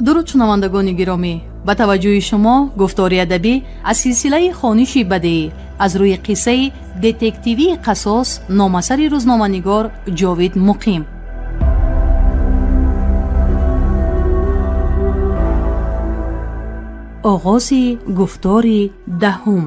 Дуруд, шунавандагони гиромӣ, ба таваҷҷӯҳи шумо гуфтори адабӣ аз силсилаи хониши бадеӣ аз рӯи қиссаи детективии «Қассос» номасари рӯзноманигор Ҷовид Муқим. Оғози гуфтори даҳум.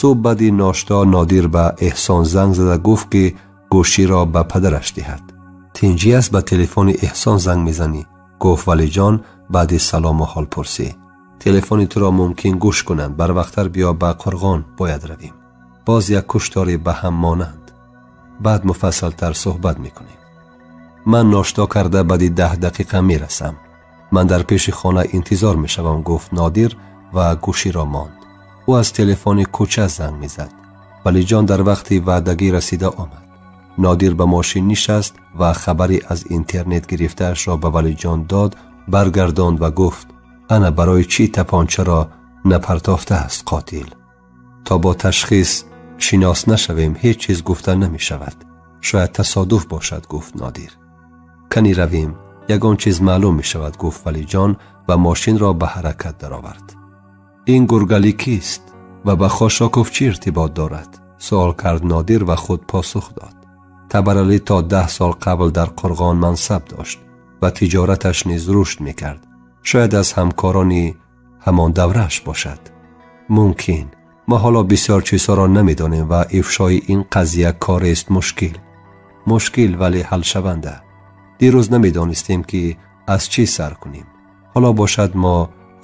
Субҳ баъди ношто Нодир ба Эҳсон занг зада гуфт, ки гӯширо ба падараш диҳад. Тинҷӣ аст, ба телефони Эҳсон занг мезанӣ, гуфт Валиҷон баъди салому ҳолпурсӣ. Телефони туро мумкин гӯш кунанд, барвақттар биё, ба Қурғон бояд равем. Боз як куштори ба ҳам монанд. Баъд муфассалтар суҳбат мекунем. Ман ношто карда баъди 10 дақиқа мерасам. Ман дар пеши хона интизор мешавам, гуфт Нодир ва гӯширо монд. Ӯ аз телефони кӯча занг мезад. Валиҷон дар вақти ваъдагӣ расида омад. Нодир ба мошин нишаст ва хабаре аз интернет гирифтаашро ба Валиҷон дод, баргардонд ва гуфт: ана барои чӣ тапончаро напартофтааст қотил? То бо ташхис шинос нашавем, ҳеҷ чиз гуфта намешавад. Шояд тасодуф бошад, гуфт Нодир. Кани равем, ягон чиз маълум мешавад, гуфт Валиҷон ва мошинро ба ҳаракат даровард. Ин Гургали кист ва ба Хошоков чӣ иртибот дорад? Суол кард Нодир ва худ посух дод. Табаралӣ то 10 сол қабл дар Қурғон мансаб дошт ва тиҷораташ низ рушд мекард. Шояд аз ҳамкорони ҳамон даврааш бошад. Мумкин. Мо ҳоло бисёр чизҳоро намедонем ва ифшои ин қазия корест мушкил. Мушкил, вале ҳалшаванда. Дирӯз намедонистем, ки аз чӣ сар кунем. Ҳоло бошад мо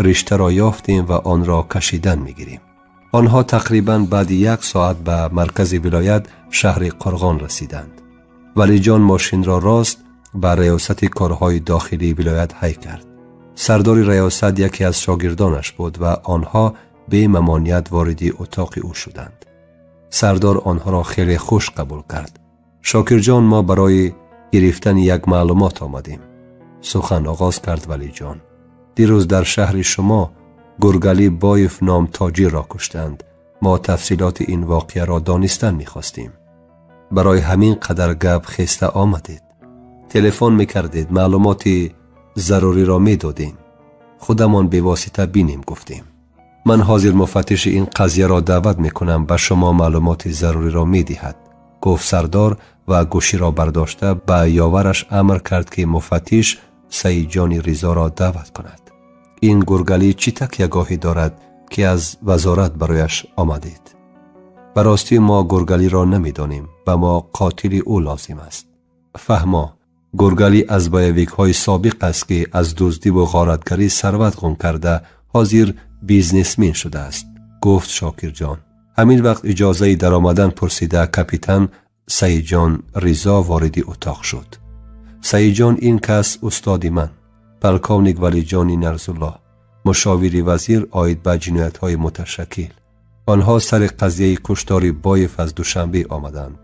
риштаро ёфтем ва онро кашидан мегирем. Онҳо тақрибан баъди 1 соат ба маркази вилоят, шаҳри Қурғон расиданд. Валиҷон мошинро рост ба раёсати корҳои дохилии вилоят ҳай кард. Сардори раёсат яке аз шогирдонаш буд ва онҳо бемамоният вориди утоқи ӯ шуданд. Сардор онҳоро хеле хуш қабул кард. Шокирҷон, мо барои гирифтани як маълумот омадем, сухан оғоз кард Валиҷон. Дирӯз дар шаҳри шумо Гургали Боев ном тоҷирро куштанд. Мо тафсилоти ин воқеаро донистан мехостем. Барои ҳамин қадар гап хеста омадед. Телефон мекардед, маълумоти заруриро медодем. Худамон бевосита бинем, гуфтем. Ман ҳозир муфаттиши ин қазияро даъват мекунам, ба шумо маълумоти заруриро медиҳад, гуфт сардор ва гӯширо бардошта ба ёвараш амр кард, ки муфаттиш Саидҷони Ризоро даъват кунад. Ин Гургалӣ чӣ такягоҳе дорад, ки аз вазорат барояш омадед? Ба ростӣ мо Гургалиро намедонем, ба мо қотили ӯ лозим аст. Фаҳмо, Гургалӣ аз боявикҳои собиқ аст, ки аз дуздиву ғоратгарӣ сарват ғум карда, ҳозир бизнесмен шудааст, гуфт Шокирҷон. Ҳамин вақт иҷозаи даромадан пурсида капитан Саидҷон Ризо вориди утоқ шуд. Саидҷон, ин кас устоди ман, полковник Валиҷони Нарзуллоҳ, мушовири вазир оид ба ҷиноятҳои муташаккил. Онҳо сари қазияи куштори Боев аз Душанбе омаданд.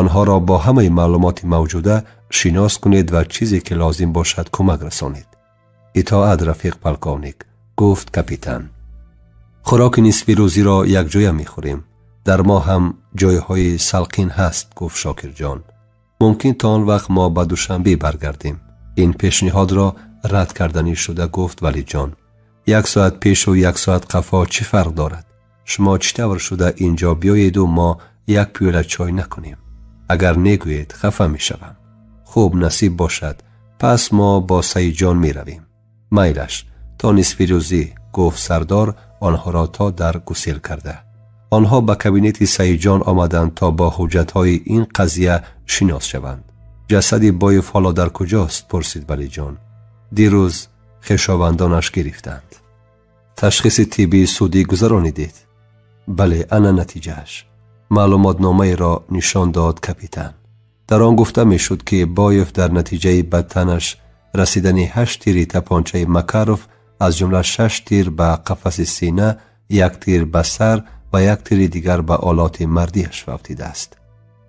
Онҳоро бо ҳамаи маълумоти мавҷуда шинос кунед ва чизе ки лозим бошад кӯмак расонед. Итоат, рафиқ полковник, гуфт капитан. Хӯроки нисфи рӯзиро якҷоя мехӯрем. Дар мо ҳам ҷойҳои салқин ҳаст, гуфт Шокирҷон. Мумкин то он вақт мо ба Душанбе баргардем. Ин пешниҳодро рад карданӣ шуда гуфт Валиҷон. 1 соат пешу 1 соат қафо чӣ фарқ дорад? Шумо чӣ тавр шуда инҷо биёеду мо як пиёла чой накунем? Агар негӯед, хафа мешавам. Хуб, насиб бошад, пас мо бо Саидҷон меравем. Майлаш, то нисфи рӯзӣ, гуфт сардор онҳоро то дар гусел карда. Онҳо ба кабинети Саидҷон омаданд то бо ҳуҷҷатҳои ин қазия шинос шаванд. Ҷасади Боев ҳоло дар куҷост? Пурсид Валиҷон. Дирӯз хешовандонаш гирифтанд. Ташхиси тиббии судӣ гузаронидед? Бале, ана натиҷааш. Маълумотномаеро нишон дод капитан. Дар он гуфта мешуд, ки Боев дар натиҷаи ба танаш расидани 8 тири тапончаи Макаров, аз ҷумла 6 тир ба қафаси сина, 1 тир ба сар ва 1 тири дигар ба олоти мардиаш фавтидааст.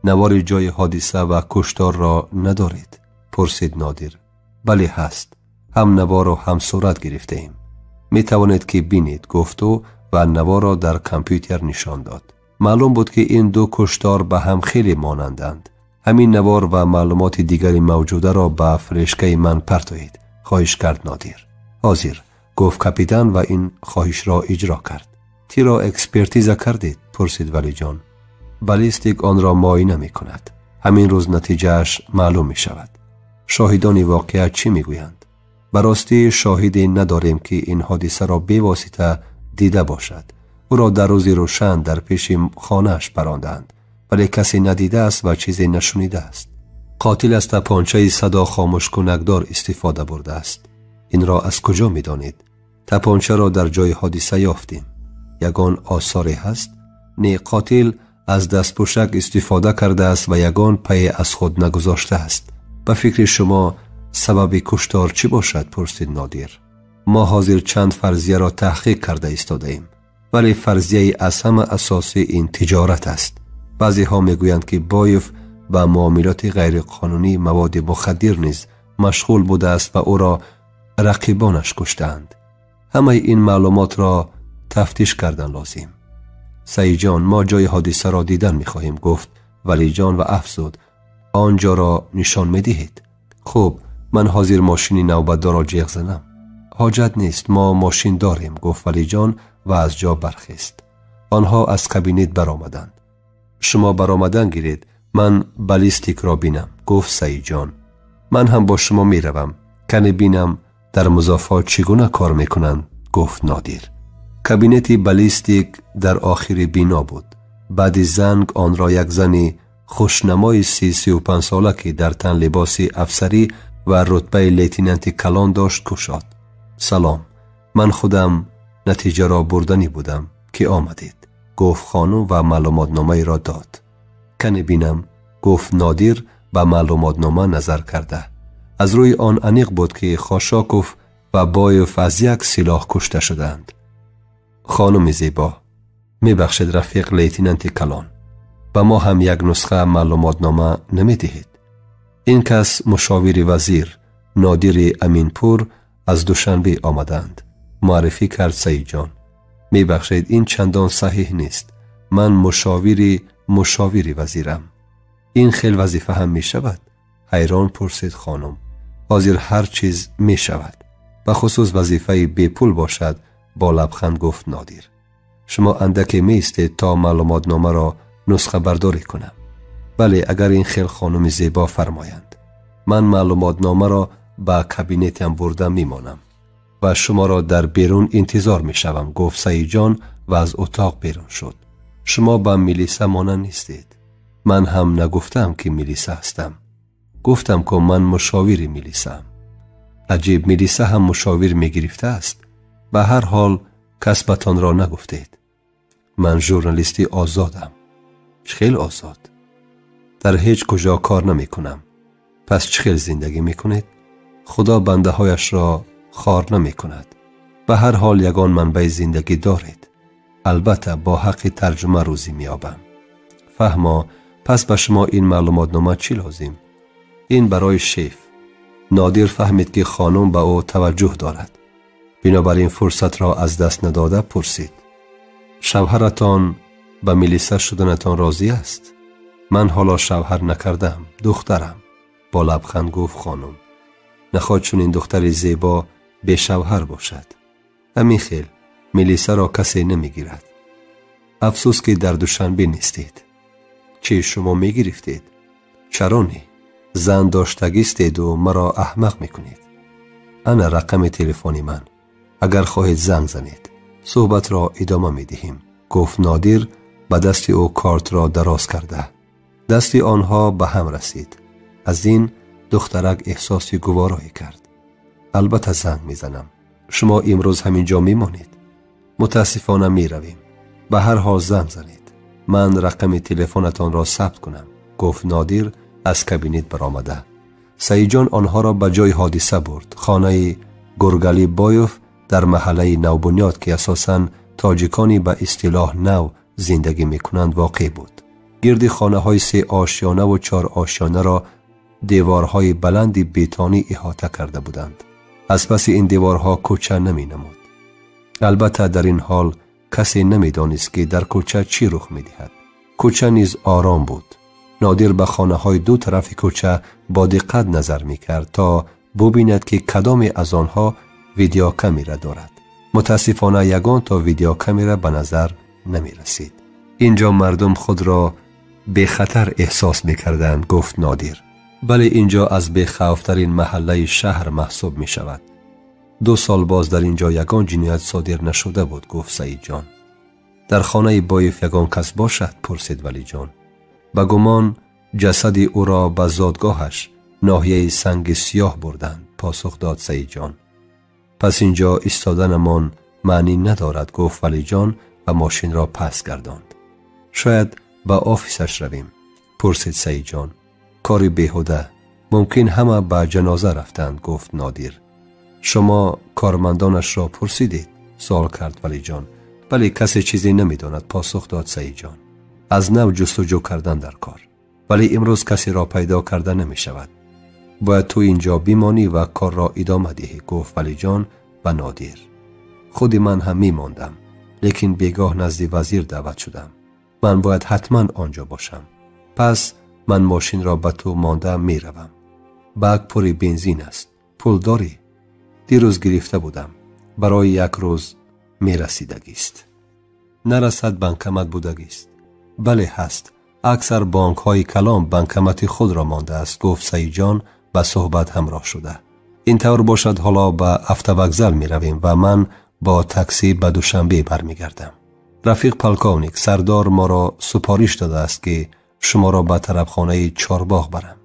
Навори ҷои ҳодиса ва кушторро надоред? Пурсид Нодир. Бале, ҳаст. Ҳам наворро ҳам сурат гирифтаем. Метавонед ки бинед, гуфт ӯ ва наворро дар компютер нишон дод. Маълум буд ки ин ду куштор ба ҳам хеле монанданд. Ҳамин навор ва маълумоти дигари мавҷударо ба флешкаи ман партоед, хоҳиш кард Нодир. Ҳозир, гуфт капитан ва ин хоҳишро иҷро кард. Тирро экспертиза кардед? Пурсид Валиҷон. Баллистик онро муоина мекунад. Ҳамин рӯз натиҷааш маълум мешавад. Шоҳидони воқеа чӣ мегӯянд? Ба ростӣ шоҳиде надорем ки ин ҳодисаро бевосита дида бошад. Ӯро дар рӯзи рӯшан дар пеши хонааш баронданд, вале касе надидааст ва чизе нашунидааст. Қотил аз тапончаи садо хомӯшкунакдор истифода бурдааст. Инро аз куҷо медонед? Тапончаро дар ҷои ҳодиса ёфтем. Ягон осоре ҳаст? Не, қотил аз дастпӯшак истифода кардааст ва ягон пае аз худ нагузоштааст. Ба фикри шумо сабаби куштор чӣ бошад? Пурсид Нодир. Мо ҳозир чанд фарзияро таҳқиқ карда истодаем, вале фарзияи аз ҳама асосӣ ин тиҷорат аст. Баъзеҳо мегӯянд ки Боев ба муомилоти ғайриқонунии маводи мухаддир низ машғул будааст ва ӯро рақибонаш куштаанд. Ҳамаи ин маълумотро тафтиш кардан лозим. Саидҷон, мо ҷои ҳодисаро дидан мехоҳем, гуфт Валиҷон ва афзуд: он ҷоро нишон медиҳед? Хуб, ман ҳозир мошини навбатдорро ҷеғ занам. Ҳоҷат нест, мо мошин дорем, гуфт Валиҷон ва аз ҷо бархест. Онҳо аз кабинет баромаданд. Шумо баромадан гиред, ман баллистикро бинам, гуфт Саидҷон. Ман ҳам бо шумо меравам, кане бинам дар музофот чӣ гуна кор мекунанд, гуфт Нодир. Кабинети баллистик дар охири бино буд. Баъди занг онро як зани хушнамои 35 сола ки дар тан либоси афсарӣ ва рутбаи лейтенанти калон дошт кушод. Салом, ман худам натиҷаро бурданӣ будам ки омадед, гуфт хонум ва маълумотномаеро дод. Кане бинам, гуфт Нодир ба маълумотнома назар карда. Аз рӯи он аниқ буд ки Хошоков ва Боев аз як силоҳ кушта шуданд. Хонуми зебо, мебахшед рафиқ лейтенанти калон, ба мо ҳам як нусха маълумотнома намедиҳед? Ин кас мушовири вазир Нодири Аминпур аз Душанбе омаданд, муаррифӣ кард Саидҷон. Мебахшед, ин чандон саҳиҳ нест. Ман мушовири вазирам. Ин хел вазифа ҳам мешавад? Ҳайрон пурсид хонум. Ҳозир ҳар чиз мешавад, ба хусус вазифаи бепул бошад, бо лабханд гуфт Нодир. Шумо андаке меистед то маълумотномаро нусхабардорӣ кунам. Бале, агар ин хел хонуми зебо фармоянд. Ман маълумотномаро ба кабинетам бурда мемонам ва шуморо дар берун интизор мешавам, гуфт Саидҷон ва аз утоқ берун шуд. Шумо ба милиса монанд нестед. Ман ҳам нагуфтам ки милиса ҳастам. Гуфтам ки ман мушовири милисаам. Аҷиб, милиса ҳам мушовир мегирифтааст. Ба ҳар ҳол касбатонро нагуфтед. Ман журналисти озодам. Чӣ хел озод? Дар ҳеҷ куҷо кор намекунам. Пас чӣ хел зиндагӣ мекунед? Худо бандаҳояшро хор намекунад. Ба ҳар ҳол ягон манбаи зиндагӣ доред. Албатта бо ҳаққи тарҷума рӯзӣ меёбам. Фаҳмо, пас ба шумо ин маълумотнома чӣ лозим? Ин барои шеф. Нодир фаҳмид ки хонум ба ӯ таваҷҷӯҳ дорад. Бинобар ин фурсатро аз даст надода пурсид: шавҳаратон ба милиса шуданатон розӣ аст? Ман ҳоло шавҳар накардам, духтарам, бо лабханд гуфт хонум. Нахоҳ чунин духтари зебо бешавҳар бошад. Ҳамин хел милисаро касе намегирад. Афсӯс ки дар Душанбе нестед. Чӣ шумо мегирифтед? Чаро не? Зан доштагистеду маро аҳмақ мекунед. Ана рақами телефони ман. Агар хоҳед занг занед. Суҳбатро идома медиҳем, гуфт Нодир ба дасти ӯ картро дароз карда. Дасти онҳо ба ҳам расид. Аз ин духтарак эҳсоси гуворое кард. Албатта занг мезанам. Шумо имрӯз ҳамин ҷо мемонед? Мутаассифона меравем. Ба ҳар ҳол занг занед. Ман рақами телефонатонро сабт кунам, гуфт Нодир аз кабинет баромада. Саидҷон онҳоро ба ҷои ҳодиса бурд. Хонаи Гургали Боев дар маҳаллаи Навбунёд ки асосан тоҷикони ба истилоҳ нав зиндагӣ мекунанд воқеъ буд. Гирди хонаҳои 3 ошёнаву 4 ошёнаро деворҳои баланди бетонӣ иҳота карда буданд. Аз паси ин деворҳо кӯча наменамуд. Албатта, дар ин ҳол касе намедонист, ки дар кӯча чӣ рух медиҳад. Кӯча низ ором буд. Нодир ба хонаҳои ду тарафи кӯча бо диққат назар мекард, то бубинад, ки кадоме аз онҳо видеокамера дорад. Мутаассифона, ягон то видеокамера ба назар намерасид. Инҷо мардум худро бехатар эҳсос мекарданд, гуфт Нодир. Бале, инҷо аз бехавфтарин маҳаллаи шаҳр маҳсуб мешавад. 2 сол боз дар инҷо ягон ҷиноят содир нашуда буд, гуфт Саидҷон. Дар хонаи Боев ягон кас бошад? Пурсид Валиҷон. Ба гумон ҷасади ӯро ба зодгоҳаш, ноҳияи Санги Сиёҳ, бурданд, посух дод Саидҷон. Пас инҷо истоданамон маънӣ надорад, гуфт Валиҷон ва мошинро пас гардонд. Шояд ба офисаш равем? Пурсид Саидҷон. Кори беҳуда, мумкин ҳама ба ҷаноза рафтанд, гуфт Нодир. Шумо кормандонашро пурсидед? Суол кард Валиҷон. Бале, касе чизе намедонад, посух дод Саидҷон. Аз нав ҷустуҷӯ кардан дар кор, вале имрӯз касеро пайдо карда намешавад. Бояд ту инҷо бимонӣ ва корро идома диҳӣ, гуфт Валиҷон ба Нодир. Худи ман ҳам мемондам, лекин бегоҳ назди вазир даъват шудам. Ман бояд ҳатман онҷо бошам. Пас ман мошинро ба ту монда меравам. Бак пури бензин аст. Пул дорӣ? Дирӯз гирифта будам. Барои як рӯз мерасидагист. Нарасад, банкомат будагист. Бале, ҳаст. Аксар бонкҳои калон банкомати худро мондааст, гуфт Саидҷон ба суҳбат ҳамроҳ шуда. Ин тавр бошад, ҳоло ба автовокзал меравем ва ман бо таксӣ ба Душанбе бармегардам. Рафиқ полковник, сардор моро супориш додааст, ки шуморо ба тарабхонаи Чорбоғ барам.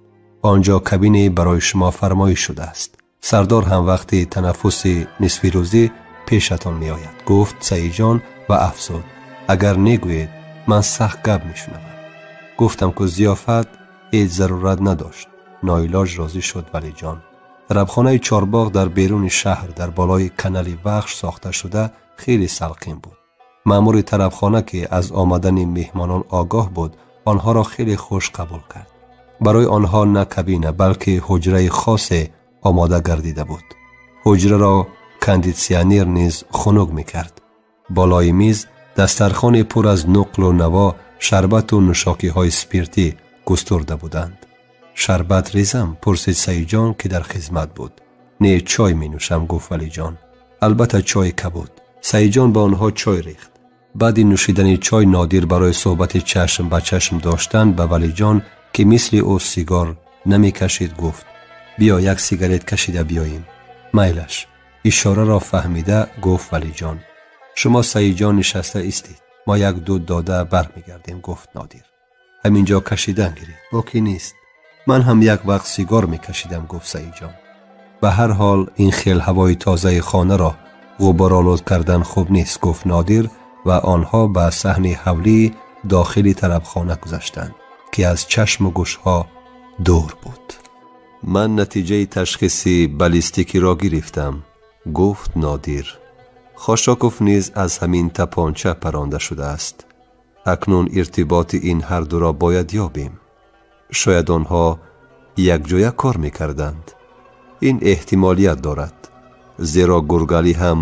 Он ҷо кабине барои шумо фармоиш шудааст. Сардор ҳам вақти танаффуси нисфирӯзӣ пешатон меояд, гуфт Саидҷон ва афзуд: агар негӯед, ман сахт гап мешунавам. Гуфтам, ку зиёфат ҳеҷ зарурат надошт. Ноилоҷ розӣ шуд Валиҷон. Тарабхонаи Чорбоғ дар беруни шаҳр, дар болои канали Вахш сохта шуда, хеле салқин буд. Маъмури тарабхона, ки аз омадани меҳмонон огоҳ буд, онҳоро хеле хуш қабул кард. Барои онҳо на кабина, балки ҳуҷраи хосе омода гардида буд. Ҳуҷраро кондитсионер низ хунук мекард. Болои миз дастархоне пур аз нуқлу наво, шарбату нӯшокиҳои спиртӣ густурда буданд. Шарбат резам? Пурсид Саидҷон, ки дар хизмат буд. Не, чой менӯшам, гуфт Валиҷон. Албатта, чойи кабуд. Саидҷон ба онҳо чой рехт. Баъди нӯшидани чой Нодир барои суҳбати чашм ба чашм доштан ба Валиҷон, ки мисли ӯ сигор намекашид, гуфт: биё, як сигарет кашида биёем. Майлаш, ишораро фаҳмида гуфт Валиҷон. Шумо, Саидҷон, нишаста истед, мо як дуд дода бармегардем, гуфт Нодир. Ҳамин ҷо кашидан гиред, боки нест. Ман ҳам як вақт сигор мекашидам, гуфт Саидҷон. Ба ҳар ҳол, ин хел ҳавои тозаи хонаро ғуборолуд кардан хуб нест, гуфт Нодир ва онҳо ба саҳни ҳавлии дохили тарабхона гузаштанд, ки аз чашму гӯшҳо дур буд. Ман натиҷаи ташхиси баллистикиро гирифтам, гуфт Нодир. Хошоков низ аз ҳамин тапонча паронда шудааст. Акнун иртиботи ин ҳардуро бояд ёбем. Шояд онҳо якҷоя кор мекарданд. Ин эҳтимолият дорад, зеро Гургалӣ ҳам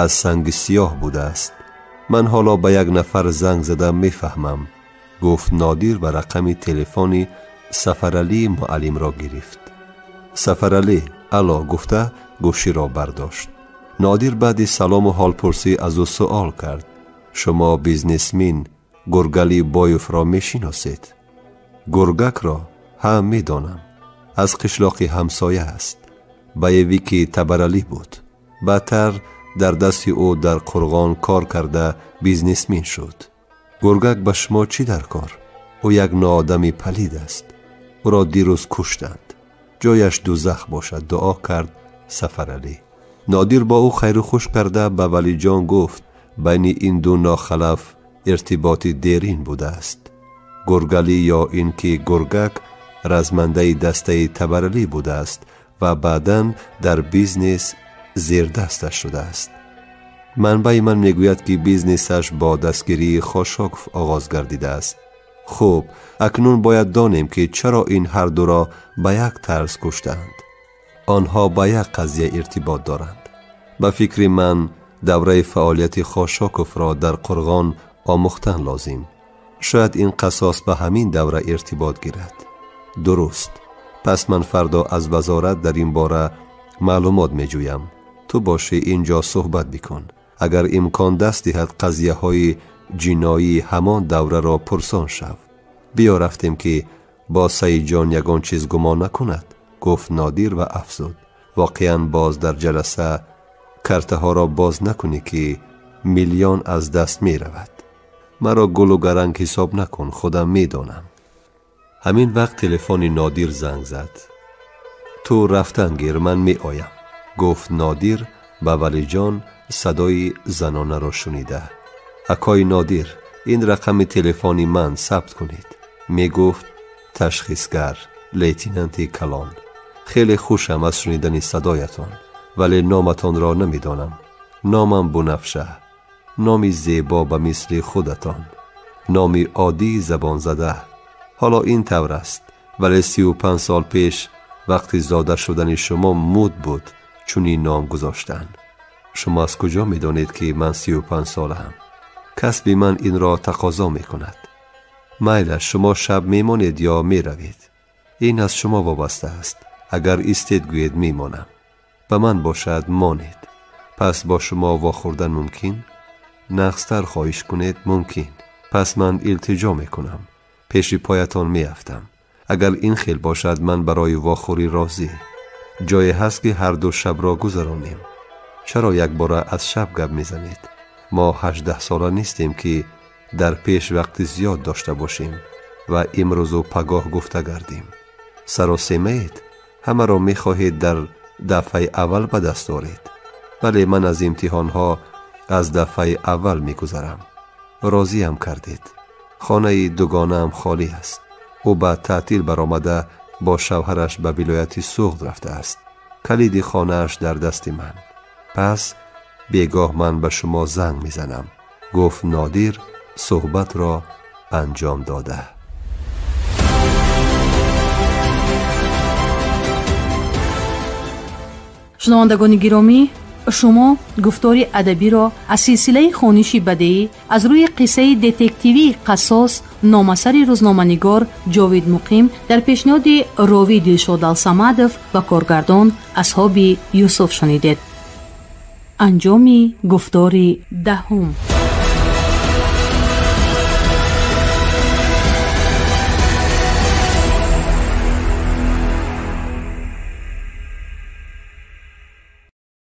аз Санги Сиёҳ будааст. Ман ҳоло ба як нафар занг зада мефаҳмам, гуфт Нодир ва рақами телефони Сафаралии муаллимро гирифт. Сафаралӣ, ало, гуфта гӯширо бардошт. Нодир баъди салому ҳолпурсӣ аз ӯ суол кард: шумо бизнесмен Гургали Боевро мешиносед? Гургакро? Ҳа, медонам. Аз қишлоқи ҳамсоя аст. Боевики Табаралӣ буд. Баъдтар дар дасти ӯ дар Қурғон кор карда бизнесмен шуд. Гургак ба шумо чӣ дар кор? Ӯ як ноодами палид аст. Ӯро дирӯз куштанд. Ҷояш дузах бошад, дуо кард Сафаралӣ. Нодир бо ӯ хайру хуш карда ба Валиҷон гуфт: байни ин ду нохалаф иртиботи дерин будааст. Гургалӣ ё ин ки Гургак размандаи дастаи Табаралӣ будааст ва баъдан дар бизнес зердасташ шудааст. Манбаи ман мегӯяд, ки бизнесаш бо дастгирии Хошоков оғоз гардидааст. Хуб, акнун бояд донем, ки чаро ин ҳардуро ба як тарз куштаанд. Онҳо ба як қазия иртибот доранд. Ба фикри ман давраи фаъолияти Хошоковро дар Қурғон омӯхтан лозим. Шояд ин қассос ба ҳамин давра иртибот гирад. Дуруст. Пас ман фардо аз вазорат дар ин бора маълумот меҷӯям. Ту бошӣ ин ҷо суҳбат бикун. Агар имкон даст диҳад қазияҳои ҷиноии ҳамон давраро пурсон шав. Биё рафтем ки бо Саидҷон ягон чиз гумон накунад, гуфт Нодир ва афзуд. Воқеан боз дар ҷаласа картаҳоро боз накунӣ ки миллион аз даст меравад. Маро гулу гаранг ҳисоб накун, худам медонам. Ҳамин вақт телефони Нодир занг зад. Ту рафтан гир, ман меоям, гуфт Нодир ба Валиҷон садои занонаро шунида. Акои Нодир, ин рақами телефони ман сабт кунед, мегуфт ташхисгар лейтенанти калон. Хеле хушам аз шунидани садоятон, вале номатонро намедонам. Номам Бунафша, номи зебо ба мисли худатон, номи оддии забонзада. Ҳоло ин тавр аст, вале 35 сол пеш вақти зода шудани шумо муд буд чунин ном гузоштан. Шумо аз куҷо медонед ки ман 35 солаам? Касби ман инро тақозо мекунад. Майлаш, шумо шаб мемонед ё меравед? Ин аз шумо вобаста аст. Агар истед гӯед мемонам. Ба ман бошад монед. Пас бо шумо вохӯрдан мумкин? Нақстар хоҳиш кунед мумкин. Пас ман илтиҷо мекунам. Пеши поятон меафтам. Агар ин хел бошад ман барои вохӯрӣ розӣ. Ҷое ҳаст ки ҳар ду шабро гузаронем. Чаро якбора аз шаб гап мезанед? Мо 18 сола нестем ки дар пеш вақти зиёд дошта бошем ва имрӯзу пагоҳ гуфта гардем. Саросемаед? Ҳамаро мехоҳед дар дафъаи аввал ба даст оред. Вале ман аз имтиҳонҳо аз дафъаи аввал мегузарам. Розиам кардед. Хонаи дугонаам холӣ аст. Ӯ ба таътил баромада бо шавҳараш ба вилояти Суғд рафтааст. Калиди хонааш дар дасти ман. Пас бегоҳ ман ба шумо занг мезанам, гуфт Нодир суҳбатро анҷом дода. Шунавандагони гиромӣ, шумо гуфтори адабиро аз силсилаи хониши бадеӣ аз рӯи қиссаи детективии қассос номасари рӯзноманигор Ҷовид Муқим дар пешниҳоди ровӣ Дилшод Алсамадов ва коргардон Асҳоби Юсуф шунидед. Анҷоми гуфтори даҳум.